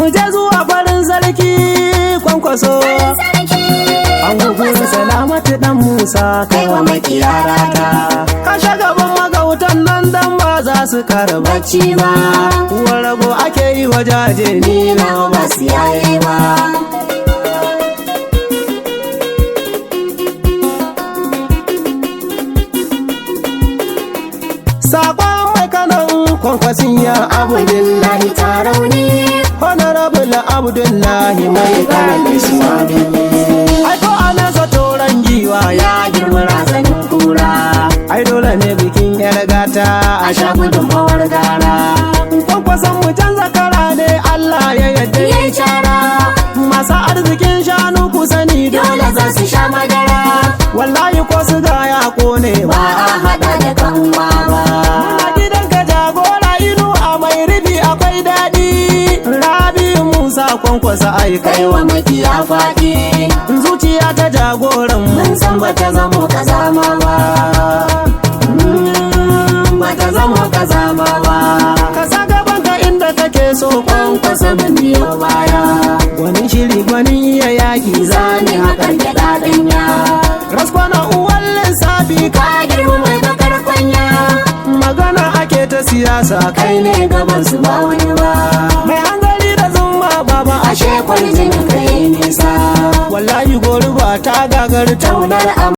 Mu je zuwa farin sarki Kwankwaso. Sarki An gugurin Salamatu dan Musa, kai wa makiyarata. Ka gaban magautan nan dan ba za su kara bacci ba. Uwar rago ake yi wa jaje, ni na ba su yaye ba. Sakon mai kanan Kwankwasin ya Abdullahi Tarauni. Honorable Abdullahi mai kanan Ismail. Ai ko ana zato ran giwa ya girma razanin kura. Ai dole ne bikin yar gata a sha gudunmawar gara. Kwankwason mu canza kara ne, Allah ya yadda ya Yayi cara. Masu arzikin shanu, ku sani dole za su sha madara. Wallahi ko su ga ya kone ba ba a hada da kanwa ba. Muna gidanka jagora, inu a mai rufi akwai daɗi. Rabi Musa Kwankwasa, ai kai kai wa makiya faɗi. Zuciya ta jagoran mu mun san bata zamo kazama ba. Bata zamo kazama ba. Ka sa gaban ka inda kake so, Kwankwasa, mun biyo baya. Gwanin shiri, gwanin iya yaki, zani haƙar gyaɗa ɗanya. Raskwana uwan lissafi. Ka girma mai bakar kwanya. Magana ake ta siyasa, kai ne gaban su ba wani ba. Mai hanzari da zumma baba. Ashe kwarjinin kai nisa. Wallahi goruba ta gagar taunar.